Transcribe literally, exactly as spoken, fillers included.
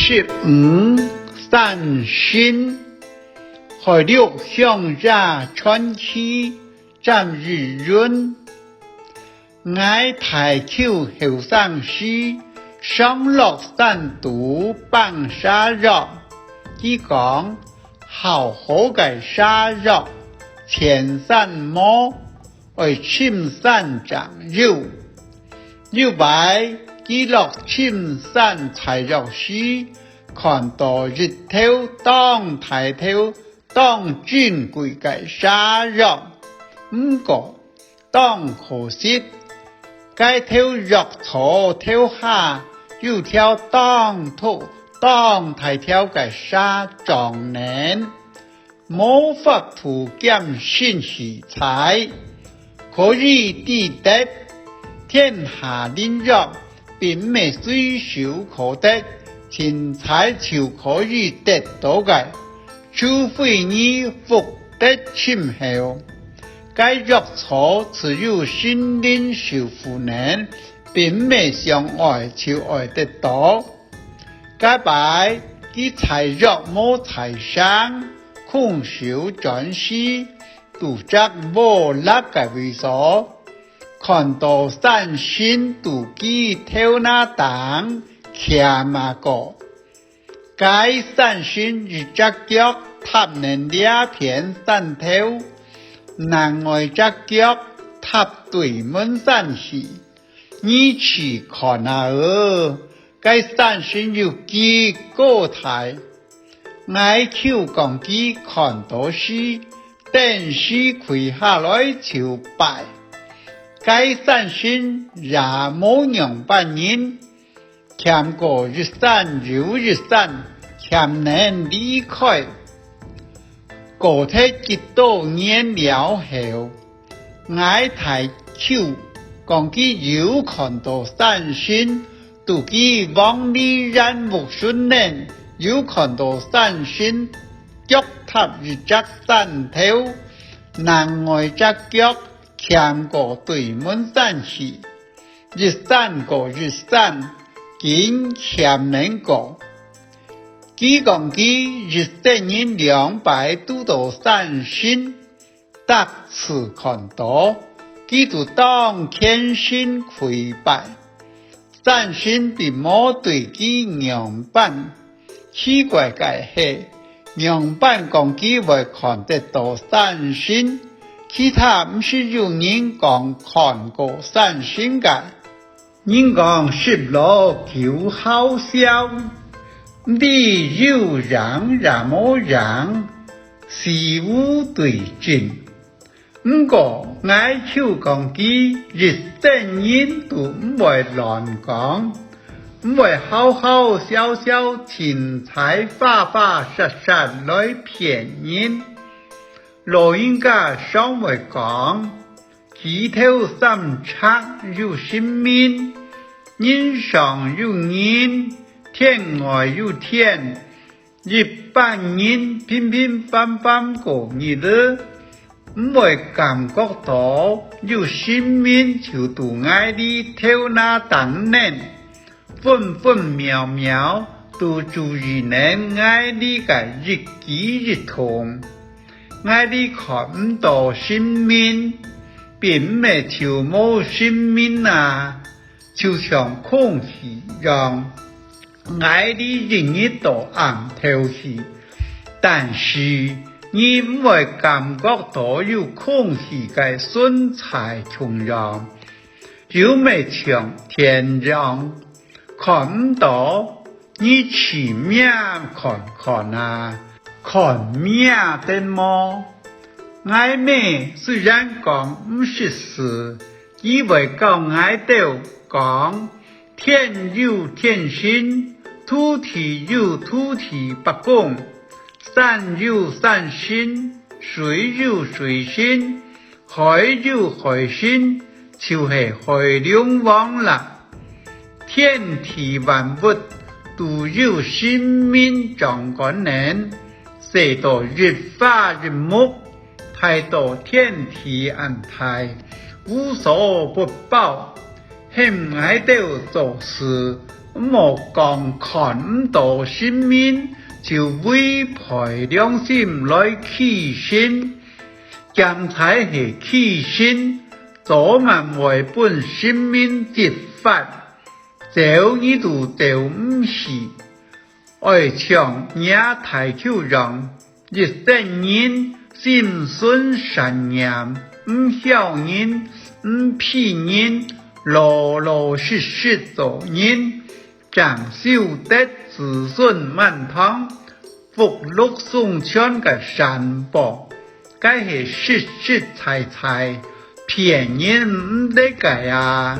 十五、山神，海陸鄉野傳奇，詹益雲。𠊎大舅後生時，常落山肚挷蛇藥。佢講，好好个蛇藥，千山無， 愛深山正有。有擺，佢落深山採藥時，看到一頭當大頭、當珍貴个蛇藥，毋過當可惜，該頭藥草頭下有條當粗、當大條个蛇撞等， 無法度兼身去採，可以抵得。天下靈藥，並毋係隨手可得，凊採就可以得到个，除非你福德深厚。該藥草自有神靈守護等，並毋係想愛就愛得到。 該擺，佢採藥無採成，空手轉時，到隻無立个位所，看到山神在佢頭那頂徛啊過。該山神一隻腳踏等這片山頭，另外隻腳踏對門山去。你試看啊哦， 該山神有幾高大？𠊎舅講佢看到時，頓時跪下來就拜。該山神也無仰般人，徛過一山又一山，徛等離開。過忒幾多年了後， 𠊎大舅講佢有看到山神，在佢往裡菸屋脣等，有看到山神腳踏一隻山頭，另外隻腳徛過對門山去，一山過一山，緊徛等過。佢講佢一世人兩擺堵到山神， 逐次看到，佢就當虔誠跪拜。山神並無對佢仰般。奇怪个係，仰般講佢會看得到山神，其他毋識有人講看過山神个。 人講十老九好笑，毋知有影也無影，是無對證。毋過，𠊎舅講佢一世人都毋會亂講，毋會好好笑笑，凊採花花煞煞來騙人。老人家常會講， 舉頭三尺有神明，人上有人，天外有天。一般人平平凡凡過日仔，毋會感覺到有神明就在𠊎俚頭那頂等。 分分秒秒都注意等𠊎俚个一舉一動。𠊎俚看毋到神明，並毋係就無神明啊，就像空氣樣。𠊎俚一日到暗敨氣，但是你毋會感覺到有空氣个存在共樣。 就乜像天樣，看毋到，你試摸看看啊，看摸得無？𠊎姆雖然講毋識字，佢會教𠊎兜講：天有天神，土地有土地伯公，山有山神，水有水神， 海有海神，就係海龍王啦。天地萬物都有神明掌管等，細到一花一木，大到天地恁大，無所不包。喊𠊎兜做事，莫講看毋到神明，就違背良心來欺神。檢采係欺神，早晚會分神明責罰，走你都走毋去。 愛像若大舅樣，一生人心存善念，毋僥人，毋騙人，老老實實做人，正修得子孫滿堂，福祿送全个善報。該係實實在在，騙人毋得个啊！